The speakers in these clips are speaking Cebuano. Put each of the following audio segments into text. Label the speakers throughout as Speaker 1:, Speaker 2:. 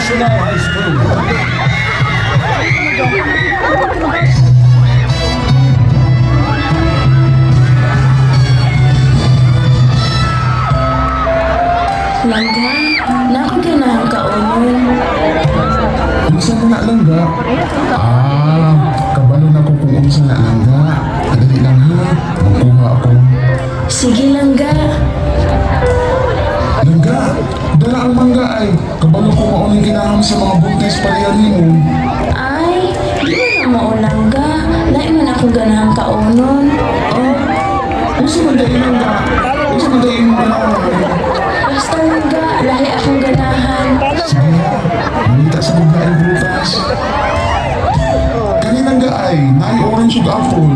Speaker 1: National High School.
Speaker 2: Langga, na ako ganahan kaunon.
Speaker 3: Unsa na na, langga? Ah, kabalo na ko kung unsa na, langga. Dali lang ha. Magkuha ako.
Speaker 2: Sige, langga.
Speaker 3: Langga, dala ang mangga ay. Kabalo ko mao ning kinahanglan sa mga buntis pareha nimo.
Speaker 2: Ay, di man na mao, langga. Lain man ako ganahan kaunon.
Speaker 3: Ah, unsa man dai, langga? Unsa man dai imong ganahan?
Speaker 2: Basta, langga, lahi akong ganahan.
Speaker 3: Sige ha, mangita sa mga laing prutas. Kani, langga ay, naay orange ug apple.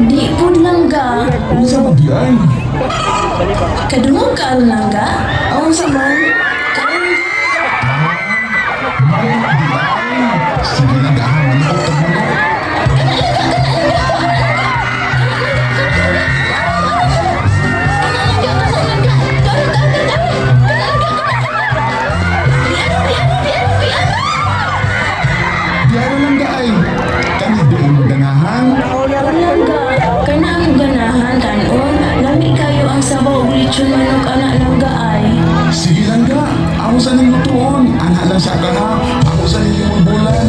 Speaker 2: Di pud, langga.
Speaker 3: Unsa man di ay?
Speaker 2: Kadungog ka aron, langga?
Speaker 3: Unsa man?
Speaker 2: Kaon.
Speaker 3: Mao di ay. Sige, langga ha, manukot tag manok.
Speaker 2: Langga, langga. Kaon, kaon, kaon. Langga, Di ano, di ano, di ano, di ano.
Speaker 3: Di ano, langga ay. Kani di imong ganahan?
Speaker 2: Langga, kana akong ganahan kanon. Lami kayo ang sabaw ug lechon manok ana, langga ay.
Speaker 3: Sige, langga, ako sa ning lutuon. Ana lang sa ka ha. Ako sa ning bulbulan.